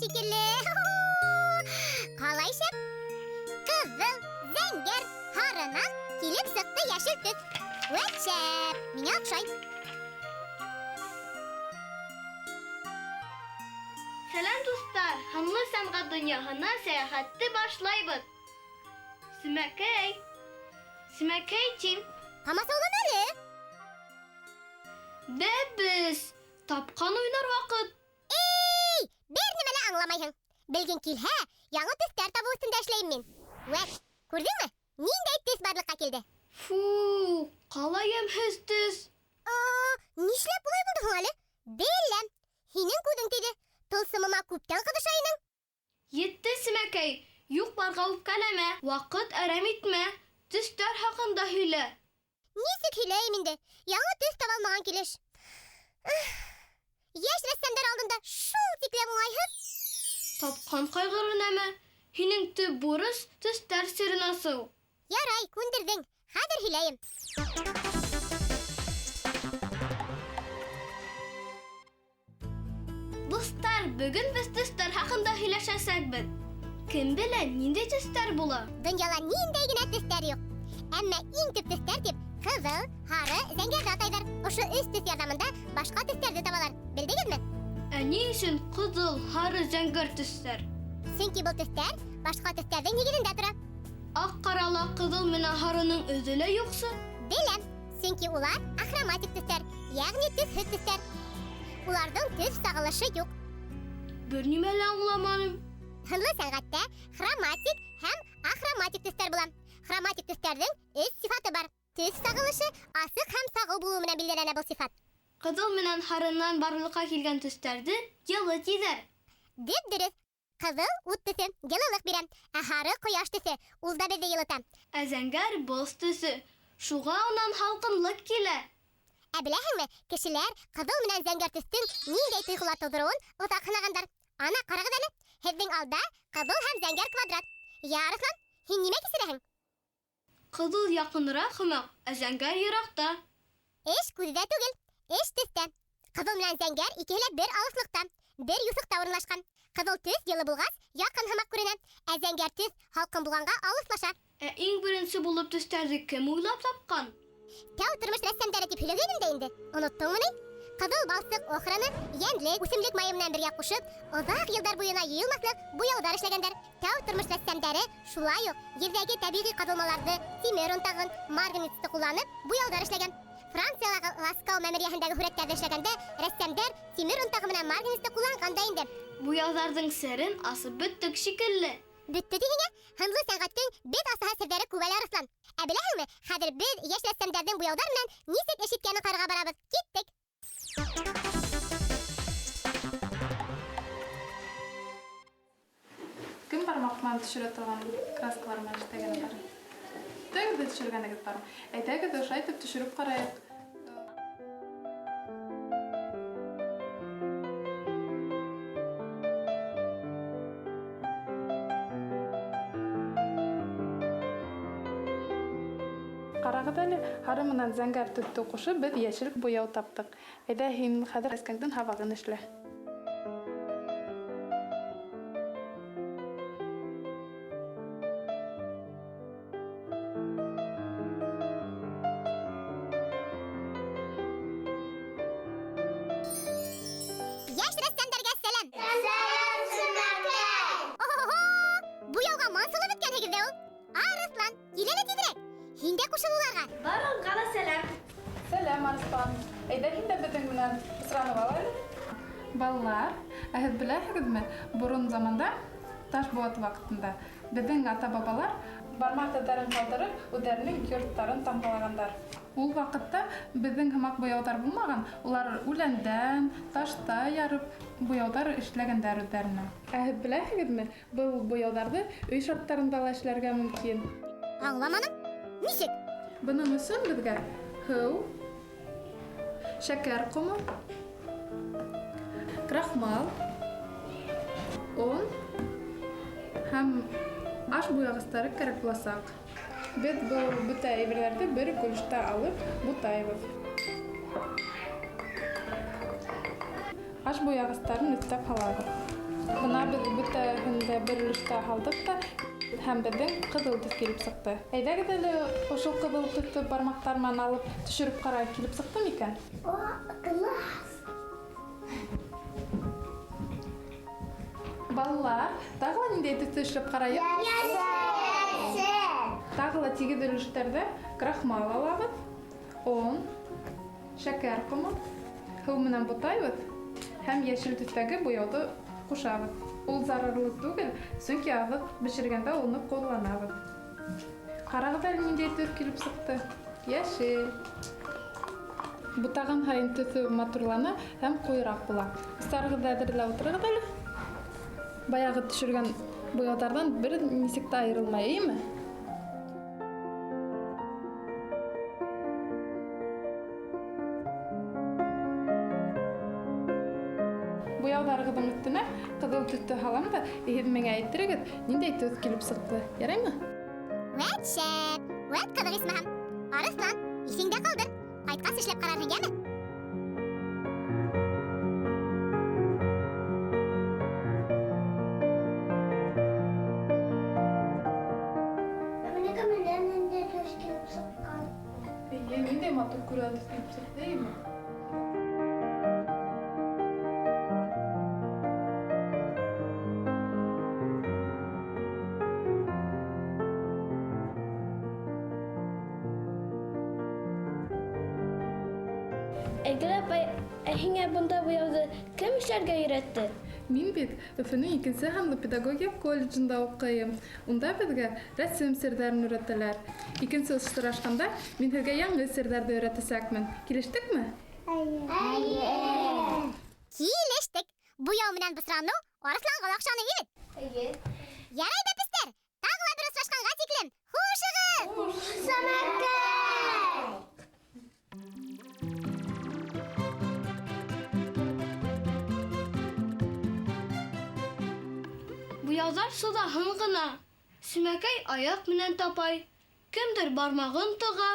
шикелле. Ҡалай шәп. Ҡыҙыл, зәңгәр, һарынан килеп сыҡты йәшел төҫ. Вәт шәп, миңә оҡшай. Сәләм, дуҫтар! Һынлы сәнғәт донъяһына сәйәхәтте башлайбыҙ. Семәкәй! Семәкәй тим! Ҡамасаулама әле! Бәбес! Тапҡан уйнар ваҡыт! Эй! Бер нәмә лә аңламайһың. Белгең килһә, яңы төҫтәр табыу өҫтөндә эшләйем мин. Вәт, күрҙеңме? Ниндәй төҫ барлыҡҡа килде? Фу, ҡалай йәмһеҙ төҫ! Нишләп улай булды һуң әле? Беләм! Һинең күҙең тейҙе. Тылсымыма күптән ҡыҙыша инең. Етте, Семәкәй! Юҡ-барға үпкәләмә, ваҡыт әрәм итмә. Төҫтәр хаҡында һөйлә. Нисек һөйләйем инде? Яңы төҫ таба алмаған килеш. Йәш рәссамдар алдында шул тиклем уңайһыҙ. Тапҡан ҡайғырыр нәмә. Һинең төп бурыс төҫтәр серен асыу. Ярай, күндерҙең. Хәҙер һөйләйем. Дуҫтар, бөгөн беҙ төҫтәр хаҡында һөйләшәсәкбеҙ. Кем белә, ниндәй төҫтәр була? Донъяла ниндәй генә төҫтәр юҡ. Әммә иң төп төҫтәр тип ҡыҙыл, һары, зәңгәрҙе атайҙар. Ошо өс төҫ ярҙамында башҡа төҫтәрҙе табалар. Белдегеҙме? Ә ни өсөн ҡыҙыл, һары, зәңгәр төҫтәр? Сөнки был төҫтәр башҡа төҫтәрҙең нигеҙендә тора. Аҡ-ҡарала ҡыҙыл менән һарының эҙе лә юҡсы. Беләм, сөнки улар ахроматик төҫтәр, йәғни төҫһөҙ төҫтәр. Уларҙың төҫ сағылышы юҡ. Бер нимә лә аңламаным. Һынлы сәнғәттә хроматик һәм ахроматик төҫтәр була. Хроматик төҫтәрҙең өс сифаты бар. Төҫ сағылышы асыҡ һәм сағыу булыуы менән билдәләнә был сифат. Ҡыҙыл менән һарынан барлыҡҡа килгән төҫтәрҙе йылы тиҙәр. Дөп-дөрөҫ. Ҡыҙыл ут төҫө, йылылыҡ бирә. Ә һары ҡояш төҫө, ул да беҙҙе йылыта. Ә зәңгәр боҙ төҫө, шуға унан һалҡынлыҡ килә. Ә беләһеңме, кешеләр ҡыҙыл менән зәңгәр төҫтөң ниндәй тойғолар тыуҙырыуын оҙаҡ һынағандар. Ана, ҡарағыҙ әле, һеҙҙең алда ҡыҙыл һәм зәңгәр квадрат. Йә, Арыҫлан, һин нимә кисерәһең? Ҡыҙыл яҡыныраҡ һымаҡ, ә зәңгәр йыраҡта. Эш күҙҙә түгел, эш төҫтә. Ҡыҙыл менән зәңгәр икеһе лә бер алыҫлыҡта, бер юҫыҡта урынлашҡан. Ҡыҙыл төҫ йылы булғас, яҡын һымаҡ күренә, ә зәңгәр төҫ һалҡын булғанға алыҫлаша. Ә иң беренсе булып төҫтәрҙе кем уйлап тапҡан? Тәү тормош рәссамдары тип һөйләгәйнем дә инде. Оноттоңмо ни? Ҡыҙыл балсыҡ охраны йәнлек, үҫемлек майы менән бергә ҡушып, оҙаҡ йылдар буйына йыйылмаҫлыҡ буяуҙар эшләгәндәр. Тәү тормош рәссамдары шулай уҡ ерҙәге тәбиғи ҡаҙылмаларҙы, тимер онтағын, марганецты ҡулланып, буяуҙар эшләгән. Франциялағы Ласкау мәмерйәһендәге һүрәттәрҙе эшләгәндә рәссамдар тимер онтағы менән марганецты ҡулланған да инде. Буяуҙарҙың серен асып бөттөк шикелле. Бөттө тиһеңә? Һынлы сәнғәттең беҙ асаһы серҙәре күп әле, Арыҫлан. Ә беләһеңме, хәҙер беҙ йәш рәссамдарҙың буяуҙар менән нисек эш иткәнен ҡарарға барабыҙ. Киттек. Кем бармаҡ менән төшөрә торған краскалар менән эшләгәне бар? Бөтәгеҙ ҙә төшөргәнегеҙ бармы? Әйҙәгеҙ, ошолай итеп төшөрөп ҡарайыҡ. Ҡарағыҙ әле, һары менән зәңгәр төҫтө ҡушып, беҙ йәшел буяу таптыҡ. Әйҙә, һин хәҙер эскәңдең һабағын эшлә. Йәш рәссамдарға сәләм! Сәләм, Семәкәй! Охо-хо! Буяуға мансылып бөткәнһегеҙ ҙә ул. Арыҫлан, кил әле тиҙерәк. Һин дә ҡушыл уларға. Барығыҙға ла сәләм. Сәләм, Арыҫлан. Әйҙә, һин дә беҙҙең менән осранып ал әле. Балалар, ә һеҙ беләһегеҙме, борон заманда, таш быуаты ваҡытында, беҙҙең ата-бабалар бармаҡ эҙҙәрен ҡалдырып, үҙҙәренең йорттарын тамғалағандар. Ул ваҡытта беҙҙең һымаҡ буяуҙар булмаған, улар үләндән, ташта ярып буяуҙар эшләгәндәр үҙҙәренә. Ә һеҙ беләһегеҙме, был буяуҙарҙы өй шарттарында ла эшләргә мөмкин. Аңламаным. Нисек? Бының өсөн беҙгә һыу, шәкәр ҡомо, крахмал, он һәм аш буяғыстары кәрәк буласаҡ. Беҙ был бөтә әйберҙәрҙе бер үк өлөштә алып бутайбыҙ. Аш буяғыстарын өҫтәп һалабыҙ. Бына беҙ бөтәһен дә бер өлөштә һалдыҡ та, һәм беҙҙең ҡыҙыл төҫ килеп сыҡты. Әйҙәгеҙ әле ошо ҡыҙыл төҫтө бармаҡтар менән алып төшөрөп ҡарайыҡ, килеп сыҡты микән? О, класс! Балалар, тағы ла ниндәй төҫтө эшләп ҡарайыҡ? Йәшел! Тағы ла тигеҙ өлөштәрҙә крахмал алабыҙ, он, шәкәр ҡомо, һыу менән бутайбыҙ һәм йәшел төҫтәге буяуҙы ҡушабыҙ. Ул зарарлы түгел, сөнки аҙыҡ бешергәндә уны ҡулланабыҙ. Ҡарағыҙ әле ниндәй төҫ килеп сыҡты. Йәшел. Бутаған һайын төҫө матурлана һәм ҡуйыраҡ була. Устарығыҙҙы әҙерләп ултырығыҙ әле. Баяғы төшөргән буяуҙарҙан бер нисек тә айырылмай, эйме? Буяуҙарығыҙҙың өҫтөнә ҡыҙыл төҫтө һалам да, һеҙ миңә әйтерегеҙ, ниндәй төҫ килеп сыҡты. Яраймы? Вәт шәп, вәт ҡыҙыҡ исмаһам. Арыҫлан, иҫеңдә ҡалдыр. Ҡайтҡас эшләп ҡарарһың, йәме? Минеке менән ниндәй төҫ килеп сыҡҡан? Эйе, ниндәй матур көрән төҫ килеп сыҡты, эйме? Айгөл апай, ә һиңә бында буяуҙы кем эшләргә өйрәтте? Мин бит Өфөнөң икенсе һанлы педагогия колледжында уҡыйым. Унда беҙгә рәсем серҙәрен өйрәтәләр. Икенсе осрашҡанда мин һеҙгә яңы серҙәрҙе өйрәтәсәкмен. Килештекме? Эйе. Килештек. Буяу менән бысраныу арыҫланға ла оҡшаны, эйе бит? Эйе. Ярай, бәпестәр, тағы ла бер осрашҡанға тиклем. Хушығыҙ! Сәмәкәй! Буяуҙар сыҙаһын ғына. Сүмәкәй аяҡ менән тапай, кемдер бармағын тыға.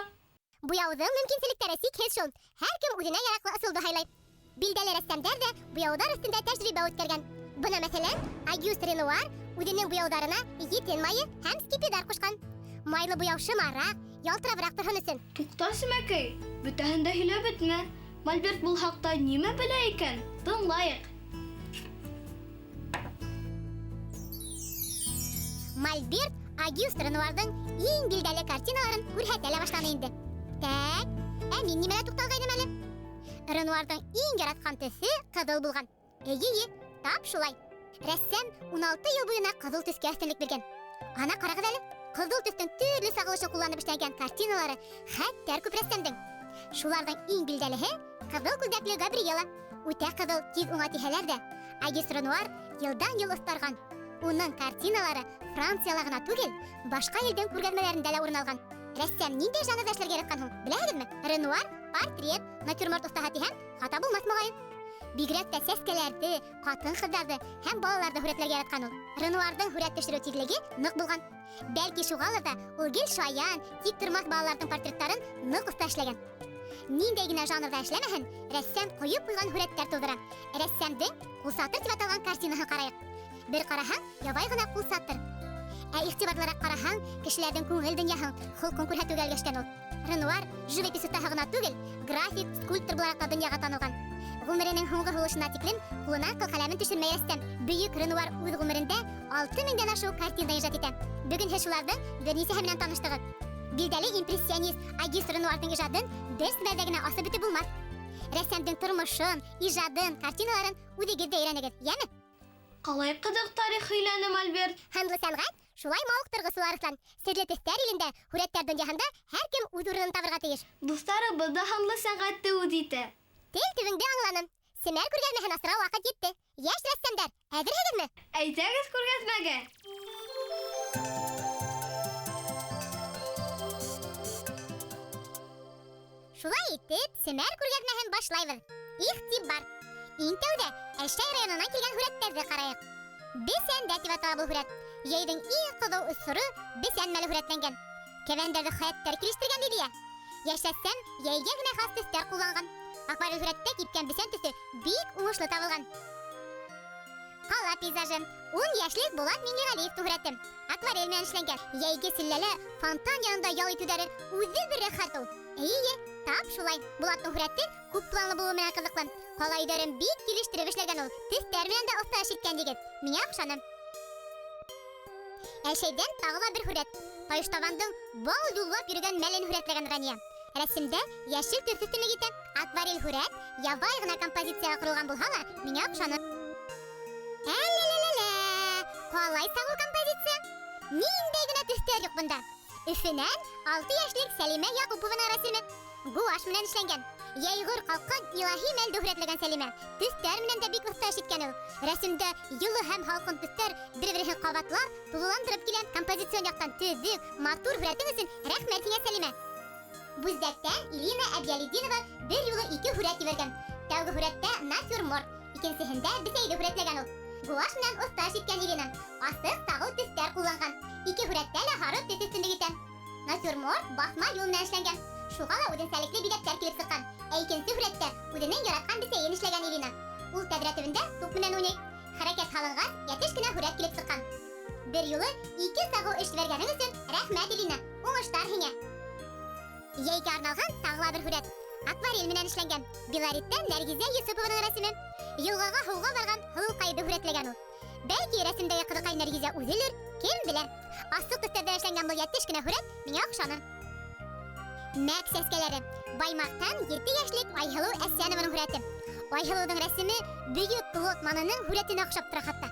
Буяуҙың мөмкинселектәре сикһеҙ шул. Һәр кем үҙенә яраҡлы ысулды һайлай. Билдәле рәссамдар ҙа буяуҙар өҫтөндә тәжрибә үткәргән. Бына, мәҫәлән, Агюст Ренуар үҙенең буяуҙарына етен майы һәм скипидар ҡушҡан. Майлы буяу шымараҡ, ялтырабыраҡ торһон өсөн. Туҡта, Сүмәкәй, бөтәһен дә һөйләп бөтмә. Мольберт был хаҡта нимә белә икән? Тыңлайыҡ. Мольберт Агюст Ренуарҙың иң билдәле картиналарын күрһәтә лә башланы инде. Тәк, ә мин нимәлә туҡталғайным әле? Ренуарҙың иң яратҡан төҫө ҡыҙыл булған. Эйе, тап шулай. Рәссам 16 йыл буйына ҡыҙыл төҫкә өҫтөнлөк биргән. Ана ҡарағыҙ әле, ҡыҙыл төҫтөң төрлө сағылышын ҡулланып эшләнгән картиналары хәттәр күп рәссамдың. Шуларҙың иң билдәлеһе ҡыҙыл күлдәкле Габриэла. Үтә ҡыҙыл тиҙ уңа тиһәләр ҙә, Агюст Ренуар йылдан-йыл оҫтарған. Уның картиналары Францияла ғына түгел, башҡа илдең күргәҙмәләрендә лә урын алған. Рәссам ниндәй жанрҙа эшләргә яратҡан һуң, беләһегеҙме? Ренуар портрет, натюрморт оҫтаһы тиһәм, хата булмаҫ моғайын. Бигерәк тә сәскәләрҙе, ҡатын-ҡыҙҙарҙы һәм балаларҙы һүрәтләргә яратҡан ул. Ренуарҙың һүрәт төшөрөү тиҙлеге ныҡ булған. Бәлки шуғалыр ҙа ул гел шаян, тик тормаҫ балаларҙың портреттарын ныҡ оҫта эшләгән. Ниндәй генә жанрҙа эшләмәһен, рәссам ҡойоп ҡуйған һүрәттәр тыуҙыра. Рәссамдың Ҡулсатыр тип аталған картинаһын ҡарайыҡ. Бер ҡараһаң, ябай ғына ҡулсатыр. Ә иғтибарлыраҡ ҡараһаң, кешеләрҙең күңел донъяһын, холҡон күрһәтеүгә өлгәшкән ул. Ренуар живопись оҫтаһы ғына түгел, график, скульптор булараҡ та донъяға танылған. Ғүмеренең һуңғы һулышына тиклем ҡулынан ҡыл ҡәләмен төшөрмәй рәссам. Бөйөк Ренуар үҙ ғүмерендә 6000-дән ашыу картина ижад итә. Бөгөн һеҙ шуларҙың бер нисәһе менән таныштығыҙ. Билдәле импрессионист Агюст Ренуарҙың ижадын бер мәлдә генә асып бөтөп булмаҫ. Рәссамдың тормошон, ижадын, картиналарын үҙегеҙ ҙә өйрәнегеҙ, йәме? Ҡалай ҡыҙыҡ тарих һөйләне Мольберт. Һынлы сәнғәт шулай мауыҡтырғыс ул, Арыҫлан. Серле төҫтәр илендә, һүрәттәр донъяһында һәр кем үҙ урынын табырға тейеш. Дуҫтарыбыҙ ҙа һынлы сәнғәтте үҙ итә. Тел төбөңдө аңланым. Семәр күргәҙмәһен асырға ваҡыт етте. Йәш рәссамдар, әҙерһегеҙме? Әйҙәгеҙ күргәҙмәгә. Шулай итеп, Семәр күргәҙмәһен башлайбыҙ. Иғтибар! Иң тәүҙә Әлшәй районынан килгән һүрәттәрҙе ҡарайыҡ. Бесәндә тип атала был һүрәт. Йәйҙең иң ҡыҙыу осоро бесән мәле һүрәтләнгән. Кәбәндәрҙе хәттәр килештергән Лилиә. Йәш рәссам йәйгә генә хас төҫтәр ҡулланған. Акварель һүрәттә кипкән бесән төҫө бик уңышлы табылған. Ҡала пейзажы. 10 йәшлек Булат Миңлеғәлиевтең һүрәте. Акварель менән эшләнгән. Йәйге селләлә фонтан янында ял итеүҙәре үҙе бер рәхәт ул. Эйе, тап шулай. Булаттың һүрәте күп планлы булыуы менән ҡыҙыҡлы. Ҡала өйҙәрен бик килештереп эшләгән ул. Төҫтәр менән дә оҫта эш иткән егет. Миңә оҡшаны. Әлшәйҙән тағы ла бер һүрәт. Тайыштабандың бал юллап йөрөгән мәлен һүрәтләгән Рания. Рәсемдә йәшел төҫ өҫтөнлөк итә. Акварель һүрәт ябай ғына композицияға ҡоролған булһа ла, миңә оҡшаны. Әлә-лә-лә-лә! Ҡалай сағыу композиция! Ниндәй генә төҫтәр юҡ бында. Өфөнән 6 йәшлек Сәлимә Яҡупованың рәсеме. Гуашь менән эшләнгән. Йәйғор ҡалҡҡан илаһи мәлде һүрәтләгән Сәлимә. Төҫтәр менән дә бик оҫта эш иткән ул. Рәсемдә йылы һәм һалҡын төҫтәр бер-береһен ҡабатлап, тулыландырып килә. Композицион яҡтан төҙөк, матур һүрәтең өсөн рәхмәт һиңә, Сәлимә. Бүздәктән Ирина Әбйәлетдинова бер юлы 2 һүрәт ебәргән. Тәүге һүрәттә натюрморт, икенсеһендә бесәйҙе һүрәтләгән ул. Гуашь менән оҫта эш иткән Ирина. Асыҡ сағыу төҫтәр ҡулланған. 2 һүрәттә лә һары төҫ өҫтөнлөк итә. Натюрморт баҫма юл менән эшләнгән. Шуға ла үҙенсәлекле биҙәктәр килеп сыҡҡан. Ә икенсе һүрәттә үҙенең яратҡан бесәйен эшләгән Ирина. Ул тәҙрә төбөндә туп менән уйнай. Хәрәкәт һалынғас, йәтеш кенә һүрәт килеп сыҡҡан. Бер юлы 2 сағыу эш ебәргәнең өсөн рәхмәт, Ирина. Уңыштар һиңә. Йәйгә арналған тағы ла бер һүрәт. Акварель менән эшләнгән. Белориттән Нәргизә Йосопованың рәсеме. Йылғаға һыуға барған һылыуҡайҙы һүрәтләгән ул. Бәлки рәсемдәге ҡыҙыҡай Нәргизә үҙелер, кем белә. Асыҡ төҫтәрҙә эшләнгән был йәтеш кенә һүрәт миңә оҡшаны. Мәк сәскәләре. Баймаҡтан 7 йәшлек Айһылыу Әсәнованың һүрәте. Айһылыуҙың рәсеме бөйөк Клод Моненың һүрәтенә оҡшап тора хатта.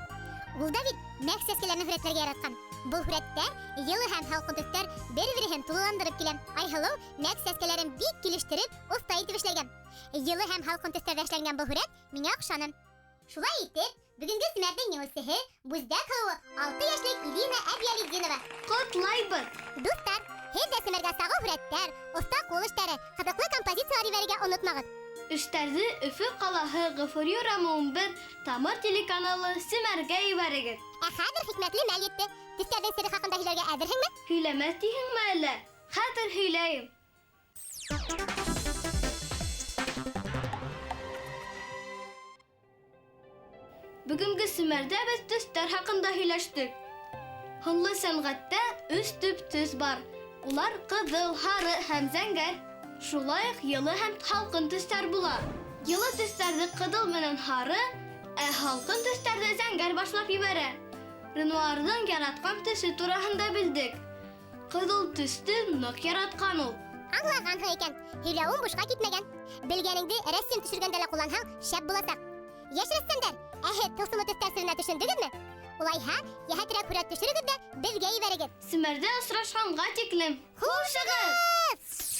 Ул да бит мәк сәскәләрен һүрәтләргә яратҡан. Был һүрәттә йылы һәм һалҡын төҫтәр бер-береһен тулыландырып килә. Айһылыу мәк сәскәләрен бик килештереп, оҫта итеп эшләгән. Йылы һәм һалҡын төҫтәрҙә эшләнгән был һүрәт миңә оҡшаны. Шулай итеп, бөгөнгө семәрҙең еңеүсеһе Бүздәк һылыуы 6 йәшлек Ирина Әбйәлетдинова. Ҡотлайбыҙ! Дуҫтар, һеҙ ҙә семәргә сағыу һүрәттәр, оҫта ҡул эштәре, ҡыҙыҡлы композициялар ебәрергә онотмағыҙ. Эштәрҙе Өфө ҡалаһы Ғафури урамы 11 Тамыр телеканалы семәргә ебәрегеҙ. Ә хәҙер хикмәтле мәл етте. Төҫтәрҙең сере хаҡында һөйләргә әҙерһеңме? Һөйләмәҫ тиһеңме әллә? Хәҙер һөйләйем. Бөгөнгө семәрҙә беҙ төҫтәр хаҡында һөйләштек. Һынлы сәнғәттә 3 төп төҫ бар. Улар ҡыҙыл, һары һәм зәңгәр. Шулай уҡ йылы һәм һалҡын төҫтәр була. Йылы төҫтәрҙе ҡыҙыл менән һары, ә һалҡын төҫтәрҙе зәңгәр башлап ебәрә. Ренуарҙың яратҡан төҫө тураһында белдек. Ҡыҙыл төҫтө ныҡ яратҡан ул. Аңлағанһың икән, һөйләүең бушҡа китмәгән. Белгәнеңде рәсем төшөргәндә лә ҡулланһаң, шәп буласаҡ. Йәш рәссамдар, ә һеҙ тылсымлы төҫтәр серенә төшөндөғөҙмө? Улайһа, йәһәтерәк һүрәт төшөрөгөҙ ҙә беҙгә ебәрегеҙ. Семәрҙә осрашҡанға тиклем. Хушығыҙ!